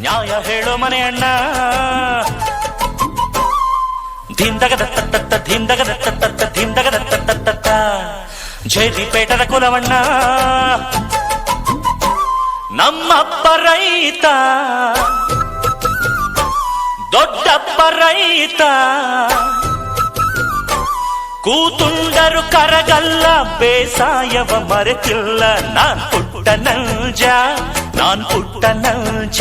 ನ್ಯಾಯ ಹೇಳೋ ಮನೆಯಣ್ಣ, ಧಿಂದಗದ ತತ್ತ ಧಿಂದಗದ ತತ್ತ ಧಿಂದಗದ ತತ್ತ, ಜೈದಿಪೇಟದ ಕುಲವಣ್ಣ. ನಮ್ಮಪ್ಪ ರೈತ, ದೊಡ್ಡಪ್ಪ ರೈತ, ಕೂತುಂಡರು ಕರಗಲ್ಲ, ಬೇಸಾಯವ ಮರೆತಿಲ್ಲ. ನಾನ್ ಪುಟ್ಟ ನಂಜ, ನಾನ್ ಪುಟ್ಟ ನಂಜ,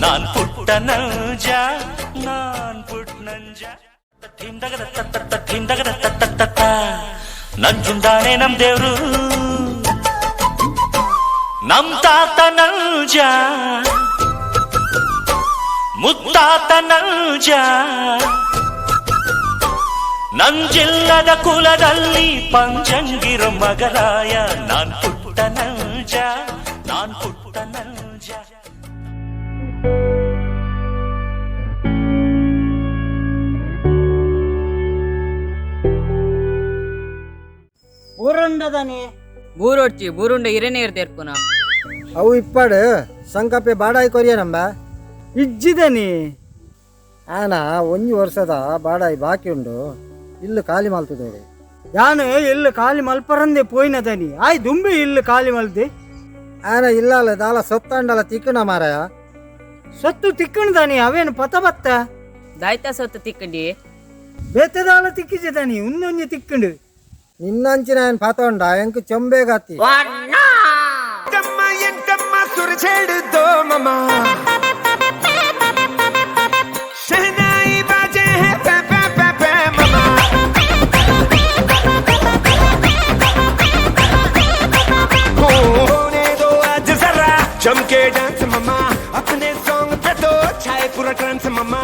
ನಾನ್ ಪುಟ್ಟ ನಂಜ, ನಾನ್ ಪುಟ್ಟ ನಂಜ. ಧಿಂದಗದ ತತ್ತ ಧಿಂದಗದ ತತ್ತ, ನಂಜುಂಡಾನೆ ನಮ್ ದೇವ್ರು, ನಮ್ ತಾತ ನಂಜ, ಮುತ್ತಾತ ನಂಜ. ನಂಜಿಲ್ಲದ ಕುಲದಲ್ಲಿ ಪಂಚಂಗಿರೋ ಮಗರಾಯ. ನಾನ್ ಪುಟ್ಟ ನಂಜ, ನಾನ್ ಪುಟ್ಟ ನಂಜ. ಊರುಂಡದನಿ. ಬೂರೊಡ್ಚಿ, ಬೂರುಂಡ ಇರನೇ ಇರ್ಪುನ. ಅವು ಇಪ್ಪಾಡು ಸಂಕಪ್ಪೆ ಬಾಡಾಯಿ ಕೊರಿಯ ನಂಬ. ಇಜ್ಜಿದನಿ. ಆನ ಒಂಜಿ ವರ್ಷದ ಬಾಡಾಯಿ ಬಾಕಿ ಉಂಡು, ಇಲ್ಲು ಖಾಲಿ ಮಲ್ತದೋಡು. ಯಾನು ಇಲ್ಲು ಖಾಲಿ ಮಲ್ಪರಂದೆ ಪೋಯಿನದನಿ. ಆಯ್ ದುಂಬಿ ಇಲ್ಲು ಖಾಲಿ ಮಲ್ದಿ. ಆನ ಇಲ್ಲಾಲ ದಾಲ ಸೊತ್ತಂಡಲ ತಿಕ್ಕಣ ಮಾರಾಯ. ಸೊತ್ತು ತಿಕ್ಕಣದನಿ, ಅವೇನು ಪತ ಬತ್ತ. ದಾಯ್ತ ಸೊತ್ತು ತಿಕ್ಕಂಡಿ? ಬೇತೆದಾಲ ತಿಕ್ಕಿಜದನಿ, ಉನ್ನೊಂಜಿ ತಿಕ್ಕಂಡು. ನಿನ್ನಂಚಿನ ಏನ್ ಪಾತೊಂಡ ಎಂಕ್ ಚೊಂಬೇಗಾತಿ. ಎಂಟಮ್ಮ ಎಂಟಮ್ಮ ಸುರ छेड़ दो ममा, शहनाई बाजे है पे पे पे पे ममा। होने दो आज जरा चमके डांस ममा, अपने सॉन्ग पे तो छाए पूरा ट्रांस ममा।